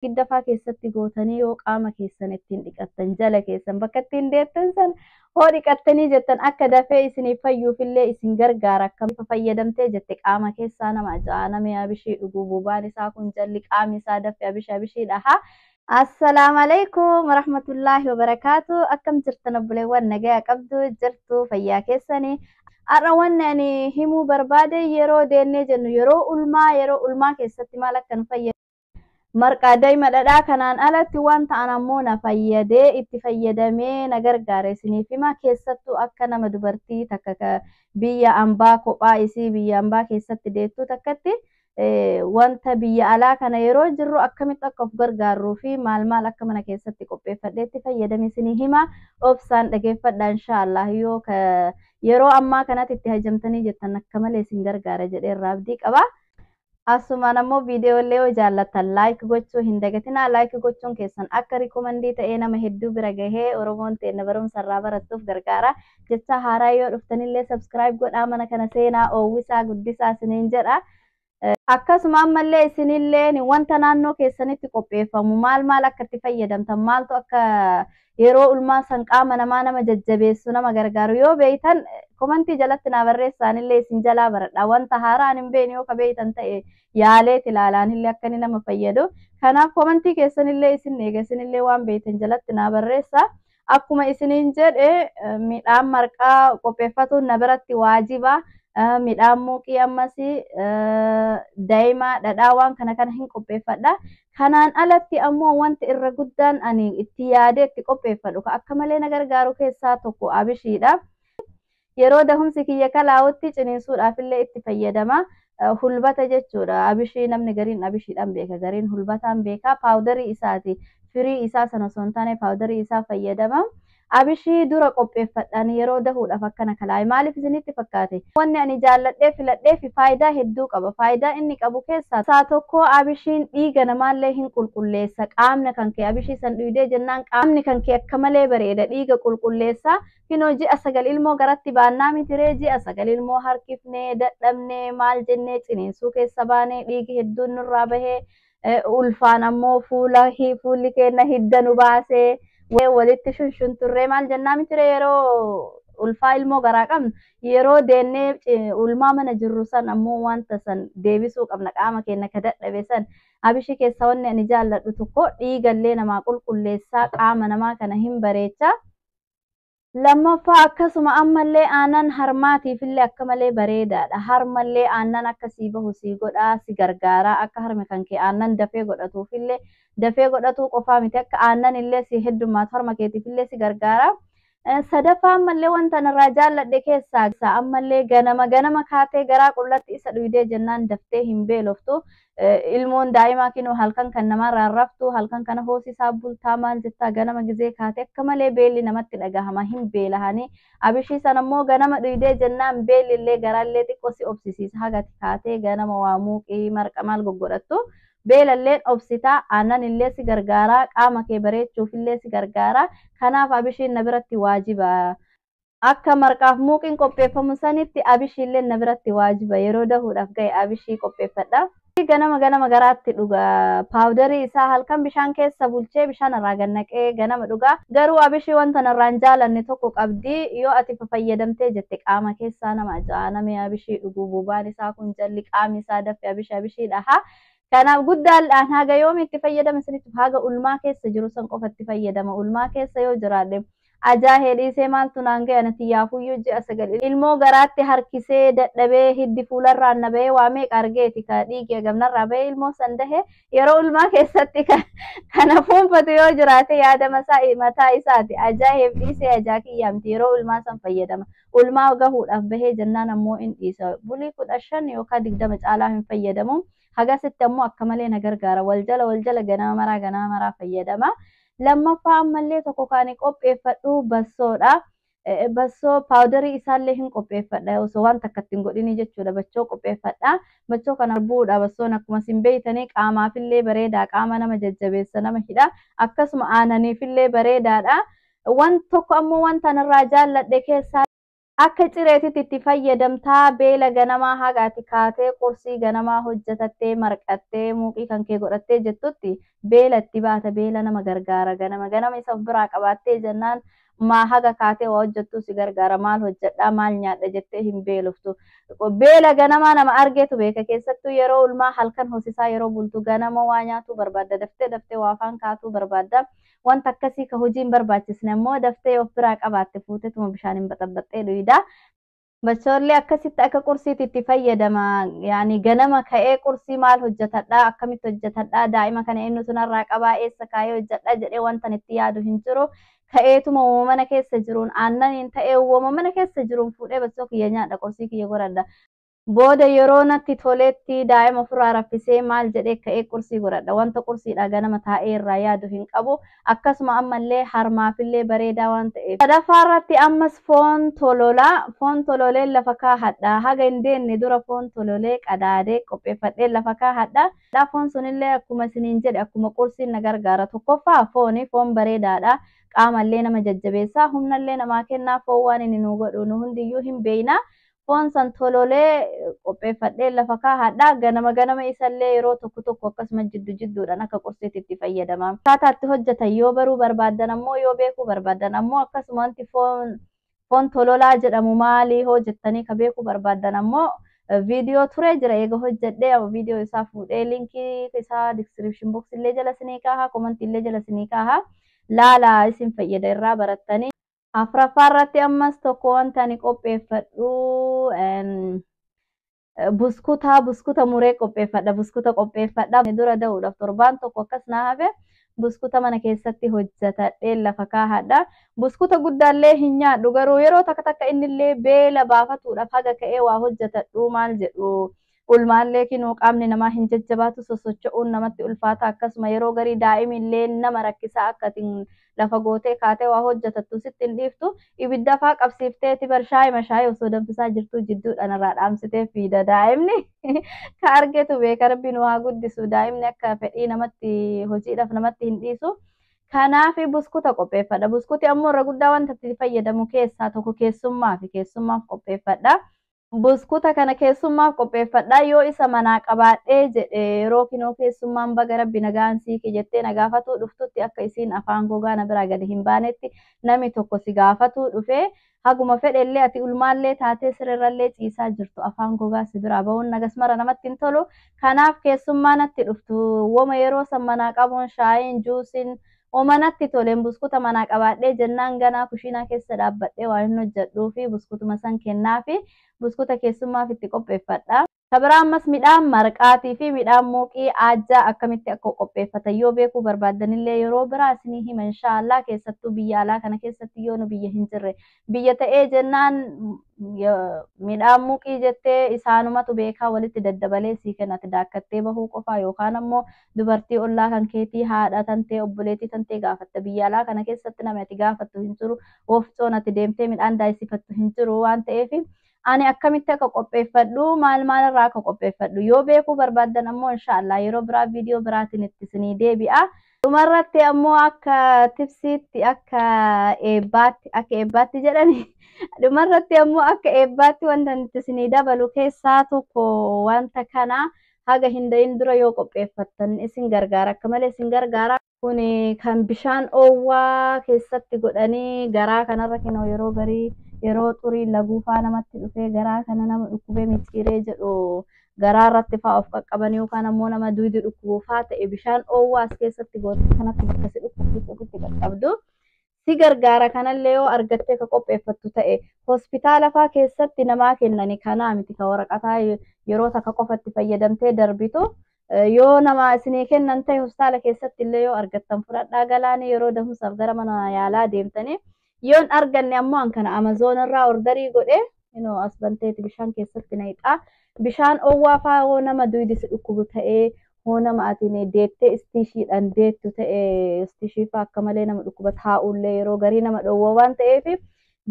Giddafaa keessatti gootanii yoo qaama keessan ittiin dhiqattan, jala keessan bakka ittiin deettan san hoo dhiqattanii jettan, akka dafee isiniif fayyuufillee isin gargaara. Akka fayyadamtee jette qaama keessaa nama ajaa'aa namni abishii dhuguu bobaan isaa kun jalli qaamni isaa dafee abishii abishii dhaha. Assalaamu alaikum warahmatullaahi wabarakaatu. Akkam jirtan obboleewwan? Nagaya qabdu jirtu? Fayyaa keessanii? Har'a wanni ani himuu barbaade, yeroo deennee jennu, yeroo ulmaa keessatti maal akka nu fayyadu. Marqaa daa'ima dhadhaa kanaan alatti wanta an ammoo na fayyadee, itti fayyadamee na gargaara isiniif hima. Keessattuu akka nama dubartii takka biyya ambaa kophaa isii biyya ambaa keessatti deettuu takkatti, wanta biyya alaa kana yeroo jirru akkamitti akka of gargaarruu fi maal maal akka mana keessatti qopheeffadhee itti fayyadame isinii hima. Obsaan dhageeffadha. Inshaallah yoo yeroo ammaa kanatti itti hajamtanii jettan, akka malee isin gargaara jedhee irraa abdii qaba. Asumaan ammoo viidiyoolee yoo jaallattan like gochuu hin dagatinaa. Like gochuun keessan akka recommend ta'ee nama hedduu bira gahee Oromoon teenya barumsa irraa barattuuf gargaara. Jecha haaraa yoo dhuftanillee subscribe godhaa, mana kana seenaa, oowwisaa guddisaa isiniin jedha. Akkasuma ammallee isinillee wanta naannoo keessanitti qopheeffamu maal maal akka itti fayyadamtan, maaltu akka yeroo ulmaa san qaama namaa nama jajjabeessu, nama gargaaru yoo beeytan, comment jalatti naa barreessaanillee isin jalaa baradha. Wanta haaraan hin beekne yoo ka beeytan ta'e, yaaleet ilaalaanillee akka inni nama fayyadu. Kanaaf comment keessanillee isin eega, isinillee waan beeytan jalatti naa barreessa. Akkuma isiniin jedhe, midhaan marqaa qopheeffatuun na biratti waajiba. Midhaan muuqii, ammas daa'ima dhadhaa, waan kana kana hin qopheeffadha. Kanaan alatti ammoo wanti irra guddaan ani itti yaadee itti qopheeffadhu akka malee na gargaaru keessaa tokko abishiidha. Yeroo dahumsi kiyya kalaa'utti ciniinsuudhaaf illee itti fayyadama. Hulbata jechuudha. Abishii namni gariin abishiidhaan beeka, gariin hulbataan beeka. Powder isaati. Firii isaa sana osoo hin taane powder isaa fayyadama. Abishii dura qopheeffadhaan yeroo dahuudhaaf akkana kalaa'e. Maaliif isinitti fakkaate? Wanni ani jaalladhee filadhee fi faayidaa hedduu qaba. Faayidaa inni qabu keessaa isaa tokko, abishiin dhiiga namaallee hin qulqulleessa. Qaamni kan kee abishii san dhuydee jennaan qaamni kan kee akka malee bareeda, dhiiga qulqulleessa. Kinoo ji'a 9 ilmoo garatti baannaa mitiree? Ji'a 9 ilmoo harkifnee dadhabnee, maal jennee, ciniinsuu keessa baanee, dhiigi hedduun nurraa bahee, ulfaan ammoo fuula fuulli keenya hidda nu baasee, walitti shunshunturree, maal jennaa mitiree? Yeroo ulfaa ilmoo garaa qabnu, yeroo deennee ulmaa mana jirru san ammoo wanta san deebisuu qabna, qaama keenya ka dadhabe san. Abishii keessa wanni ani jaalladhu tokko, dhiigallee namaa qulqulleessaa, qaama namaa kana hin bareecha. Lammaffaa, akkasuma ammallee aannan harmaatiifillee akka malee bareedaadha. Harmallee aannan akkasii bahu si godhaa, si gargaara. Akka harmi kan kee aannan dafee godhatuufillee, dafee godhatuu qofaa miti, akka aannan illee si heddummaatu harma keetiifillee si gargaara. Sadaffaa, ammallee wanta irraa jaalladhe keessaa ammallee ganama ganama kaatee garaa qullatti isa dhuydee jennaan daftee hin beeloftu. Ilmoon daa'imaa kinoo halkan kan namarraa raftu, halkan kana hoosisaa bultaa, maal jettaa, ganama gizee kaatee akka malee beelli namatti dhagahama, hin beelahanii. Abishii sana immoo ganama dhuydee jennaan beelli illee garaallee xiqqoo si obsisiisa. Hagati kaatee ganama waa muuqii, marqa, maal goggodhattu, beelalleen obsitaa, aannan illee si gargaara, qaama kee bareechuuf illee si gargaara. Kanaaf abishiin na biratti waajiba. Akka marqaaf muuqiin qopheeffamu sanitti abishiillee na biratti waajiba. Yeroo dahuudhaaf ga'e abishii qopheeffadha. Ganama ganama garaatti dhuga. Powder isaa halkan bishaan keessa bulchee, bishaan irraa gannaqee ganama dhuga. Garuu abishii wanta narraan jaalanne tokko qabdi. Yoo ati fayyadamtee jette qaama keessaa nama ajaa'aa namni abishii dhuguu bobaan isaa kun jalli qaamni isaa dafee abishii abishii dhaha. Kanaaf guddaadhaan haga yoomi itti fayyadama isinitti? Haga ulmaa keessa jiru san qofa itti fayyadama. Ulmaa keessa yoo jiraadhe ajaa'ee dhiisee maaltu naan ga'e? Anati yaafuyyuu ji'a 9 ilmoo garaatti harkisee dadhabee, hiddi fuularraan na bahee, waa meeqa argeeti, ka dhiigee gamnarraa bahee ilmoo san dahe. Yeroo ulmaa keessatti kana fuunfatu yoo jiraate yaada mataa isaati. Ajaa'iif dhiisee ajaa kiyyaamti yeroo ulmaa san fayyadama. Ulmaa gahuudhaaf bahee jennaan ammoo in dhiisa. Bulii 15 yookaan 20 caalaa hin fayyadamu. Hagasitti ammoo akka malee na gargaara. Wal jala wal jala ganama maraa ganama maraa fayyadama. Lammaffaa, ammallee tokko kan qopheeffadhu bassoodha. Bassoo powder isaallee hin qopheeffadha, osoo waan takka ittiin godhini jechuudha. Bachoo qopheeffadha. Bachoo kana bu'uudha. Bassoon akkuma isin beeytanii qaamaafillee bareedaa, qaama nama jajjabeessa, nama hidha. Akkasuma aananiifillee bareedaadha. Waan tokko ammoo wanta irraa jaalladhe keessaa, Akka cireetitti itti fayyadamtaa beela ganamaa haga ati kaatee qursii ganamaa hojjetattee marqattee muuqii kan kee godhattee jettutti beela itti baata beela nama gargaara ganama ganama isa of biraa qabaattee jennaan maa haga kaatee waa hojjettu si gargaara maal hojjedhaa maal nyaadha jettee hin beeloftu. Beela ganamaa nama argeetu beeka keessattuu yeroo ulmaa halkan hosisaa yeroo bultu ganama waa nyaatuu barbaadda daftee daftee waa afaan kaatuu barbaadda. Wanta akkasii ka hojii hin barbaachisne immoo daftee of biraa qabaatte fuutetuma bishaan hin baxabbaxxee dhuyida. Bachoollee akkasitti akka qursiitti itti fayyadama. Yaani ganama ka'ee qursii maal hojjetadhaa akkamitti hojjetadhaa daa'ima kana eenyutu narraa qabaa eessa kaa'ee hojjedhaa jedhee wanta itti yaadu hin jiru. Ka'eetuma uumama mana keessa jiruun aannaniin ta'ee uumama mana keessa jiruun fuudhee bachoo kiyya nyaadha qursii kiyya godhadha. Booda yeroo natti toletti daa'ima ofirraa raffisee maal jedhee ka'ee qursii godhadha. Wanta qursiidha ganama taa'ee irraa yaadu hin qabu. Akkasuma ammallee harmaafillee bareedaa waan ta'eef. Sadaffaa irratti ammas foon tololaa. Foon tololee lafa kaahadha. Haga hin deenne dura foon tololee qadaadee qopheeffadhee lafa kaahadha. Foon sunillee akkuma isiniin jedhe akkuma qursiin na gargaara. Tokkoffaa fooni foon bareedaadha. Qaamallee nama jajjabeessaa humnallee namaa kennaa foon waan inni nu godhu nu hundiyyuu hin beekna. Foon san tololee qopheeffadhee lafa kaahadha. Ganama ganama isallee yeroo tokko tokko akkasuma jiddu jidduudhaan akka qursiitti itti fayyadama. Akkaataa itti hojjetan yoo baruu barbaaddan ammoo yoo beekuu barbaaddan ammoo akkasuma wanti foon tololaa jedhamu maali hoo jettanii ka beekuu barbaaddan ammoo viidiyoo turee jira eega hojjedhee viidiyoo isaa fuudhee linkii isaa description box illee jala isinii kaaha komantii illee jala isinii kaaha laala isin fayyada irraa barattanii. Afuraffaa irratti ammas tokko wanta ani qopheeffadhu buskuta muree qopheeffadha. Buskuta qopheeffadha. Dura da'uudhaaf torbaan tokko akkas na hafe buskuta mana keessatti hojjetadhee lafa kaahadha. Buskuta guddaallee hin nyaadhu garuu yeroo takka takka innillee beela baafatuudhaaf haga ka'ee waa hojjetadhu maal jedhu. Ulmaallee kinuu qaamni namaa hin jajjabaatu sosocho'uun namatti ulfaata akkasuma yeroo garii daa'imillee nama rakkisaa akka lafa gootee kaatee waa hojjetattu sitti hin dhiiftu ibidda faa qabsiifteeti bar shaayima shaayii osoo danfisaa jirtuu jidduudhaan irraa dhaamsitee fiida daa'imni ka argetu beeka rabbi nu haa guddisu daa'imni akka fedhii namatti hojiidhaaf namatti hin dhiisu. Kanaaf buskuta qopheeffadha. Buskuti ammoo irra guddaa wanta itti fayyadamu keessaa tokko keessummaaf qopheeffadha. Buskuta kana keessummaaf qopheeffadha. Yoo isa manaa qabaadhee jedhe yeroo kinoo keessummaan baga rabbi nagaan siike jettee na gaafatuu dhuftutti akka isiin afaan gogaa na biraa gadi hin baanetti namni tokko si gaafatuu dhufee haguma fedhellee ati ulmaallee taatee sirriirrallee ciisaa jirtu afaan gogaa si biraa bahuun nagas mara namatti hin tolu. Kanaaf keessummaa natti dhuftu woma yeroo san manaa qabuun shaayiin juusiin woma natti toleen buskuta manaa qabaadhee jennaan ganaa kushiinaa keessa dhaabbadhee waa hin hojjedhuu fi buskutuma san kennaafi buskuta keessummaaf itti qopheeffadha. Kabiraa ammas midhaan marqaatii fi midhaan muuqii aajjaa akkamitti akka qopheeffatan yoo beekuu barbaaddanillee yeroo biraa isinii hima inshaallah keessattuu biyya alaa kana keessatti yoo nu biyya hin jirre biyya ta'ee jennaan midhaan muuqii jettee isaanumatu beekaa walitti daddabalee sii kennati daakkattee bahuu qofaa yookaan ammoo dubartii ollaa kan keetii haadha tantee obboleettii tantee gaafatta biyya alaa kana keessatti nama ati gaafattu hin jiru wofcoon ati deemtee midhaan daayisifattu hin jiru waan ta'eef. Ani akkamitti akka qopheeffadhu maal maalirraa akka qopheeffadhu yoo beekuu barbaaddan ammoo inshaallah yeroo biraa viidiyoo biraatiin itti isinii deebi'a. Dhumarratti ammoo akka tipsiitti akka eebbaatti jedhani dhumarratti ammoo akka eebbaatti wanta itti isinii dabalu keessaa tokko wanta kana haga hin da'in dura yoo qopheeffattan isin gargaara akka malee isin gargaara. Kuni kan bishaan oowwaa keessatti godhanii garaa kanarra kinoo yeroo garii yeroo xurii laguufaa namatti dhufee garaa kana nama dhukkubee micciiree jedhu garaa irratti fa'aa of qaqqabanii yookaan ammoo nama duydi dhukkubuufaa ta'e bishaan oowwaa as keessatti goote kanatti bakka si dhukkubsitu ofitti qaqqabdu. Si gargaara kanallee yoo argattee ka qopheeffattu ta'e hospitaala fa'aa keessatti namaa kennani kanaa miti ka waraqataa yeroo takka qofatti fayyadamtee darbitu. Yoo nama isinii kennan ta'e hospitaala keessatti illee yoo argattan fudhadhaa galaanii yeroo dahumsaaf gara mana yaalaa deemtanii yoon arganne ammoo an kana Amazoon irraa ordarii godhe as banteeti bishaan keessatti naqxaa. Bishaan oowwaa fa'aa hoo nama duydi si dhukkubu ta'ee hoo nama ati deettee istiishiidhaan deettu ta'e istiishii fa'aa akka malee nama dhukkuba taa'ullee yeroo garii nama dhoowwa waan ta'eef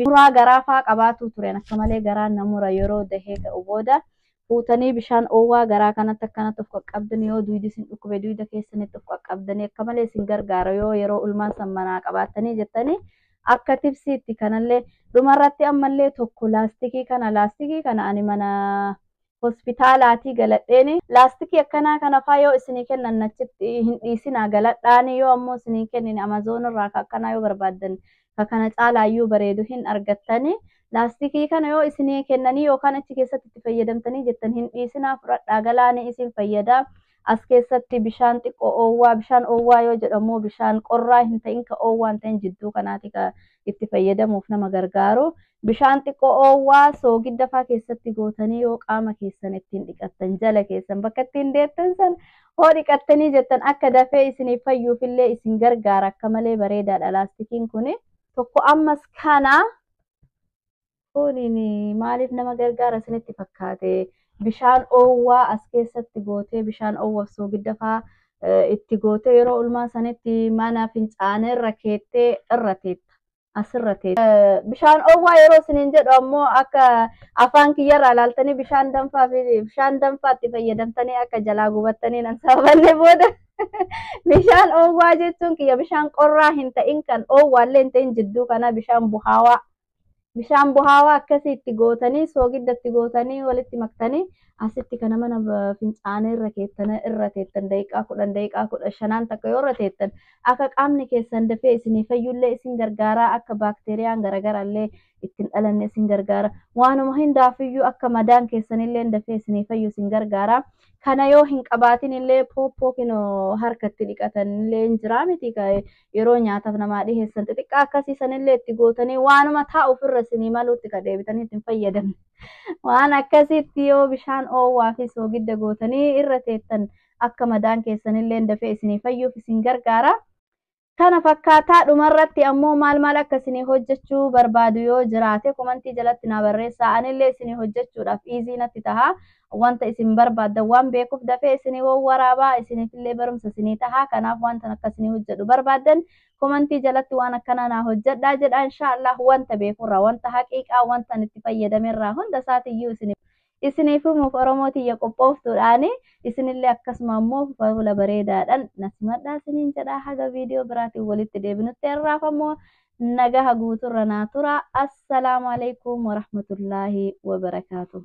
muraa garaa fa'aa qabaatu tureen akka malee garaan namura yeroo dahee ka'u booda. Fuutanii bishaan oowwaa garaa kanatti akkanatti of qaqqabdanii yoo duydi isin dhukkube duyda keessanitti of qaqqabdanii akka malee isin gargaara yoo yeroo ulmaan san manaa qabaattanii jettanii Akka tibsiitti kanallee dhumarratti ammallee tokko laastikii kana ani mana hospitaalaatii galadheeni. Laastikii akkanaa kana faa yoo isinii kennan achitti hin dhiisinaa, galadhaani. Yoo ammoo isinii kennin, Amazon irraa ka akkanaa yoo barbaaddan, ka kana caalaayyuu bareedu hin argattani. Laastikii kana yoo isinii kennanii yookaan achi keessatti itti fayyadamtanii jettan, hin dhiisinaa, fudhadhaa galaani, isin fayyada. As keessatti bishaan xiqqoo oowwaa, bishaan oowwaa yoo jedhamu bishaan qorraa hin ta'in, ka oowwaa hin ta'in, jidduu kanaati ka itti fayyadamuuf nama gargaaru. Bishaan xiqqoo oowwaa soogidda faa keessatti gootanii yoo qaama keessan ittiin dhiqattan, jala keessan bakka ittiin deettan san hoo dhiqattanii jettan, akka dafee isiniif fayyuufillee isin gargaara. Akka malee bareedaadha laastikiin kuni. Tokko ammas kana kuniin maaliif nama gargaara isinitti fakkaate? Bishaan oowwaa as keessatti gootee, bishaan oowwaaf soogidda faa itti gootee, yeroo ulmaa sanitti mana fincaanii irra keettee irra teetta. Asirra teetta. Bishaan oowwaa yeroo isiniin jedhu ammoo akka afaan kiyyarraa ilaaltanii bishaan danfaa fi bishaan danfaatti fayyadamtanii akka jalaa gubattanii nan sababanne booda. Bishaan oowwaa jechuun kiyya bishaan qorraa hin ta'in, kan oowwaallee hin ta'in, jidduu kana bishaan buhaawaa. Bishaan buhaawaa akkasii itti gootanii, soogidda itti gootanii, walitti maktanii, asitti kana mana fincaanii irra keettan irra teettan, daqiiqaa 10, daqiiqaa 15n takka yoo irra teettan, akka qaamni keessan dafee isinii fayyullee isin gargaara, akka baakteeriyaan garagarallee ittiin dhalanne isin gargaara. Waanuma hundaafiyyuu akka madaan keessanillee dafee isinii fayyu isin gargaara. Kana yoo hin qabaatin illee, pooppoo kinoo harkatti dhiqatan illee hin jiraa miti, yeroo nyaataaf namaa dhiheessan xixiqqaa akkasii sanillee itti gootanii, waanuma taa'uuf irra isinii maluutti ka deebitanii ittiin fayyadamne. Waan akkasitti yoo bishaan oowwaa fi soogidda gootanii irra teettan, akka madaan keessanillee dafee isinii fayyuuf isin gargaara. Kana fakkaataa. Dhumarratti ammoo maal maal akka isinii hojjechuu barbaadu yoo jiraate, komantii jalatti naa barreessaa. Anillee isinii hojjechuudhaaf easy natti taha. Wanta isin barbaaddan waan beekuuf dafee isinii waraabaa, isiniifillee barumsa isinii taha. Kanaaf wanta akka isinii hojjedhu barbaaddan, komantii jalatti waan akkana naa hojjedhaa jedha. Inshaallah wanta beekurraa, wanta haqiiqaa, wanta itti fayyadamerraa hunda isaatiyyuu isinii isiniif himuuf Oromoo tiyya qophooftuudhaani. Isinillee akkasuma ammoo fuula bareedaadhaan na simadhaa isiniin jedha. Haga viidiyoo biraatiin walitti deebinutti, irraaf ammoo nagaha guuturra naa tura. Assalaamu alaikum warahmatullaahi wabarakaatuh.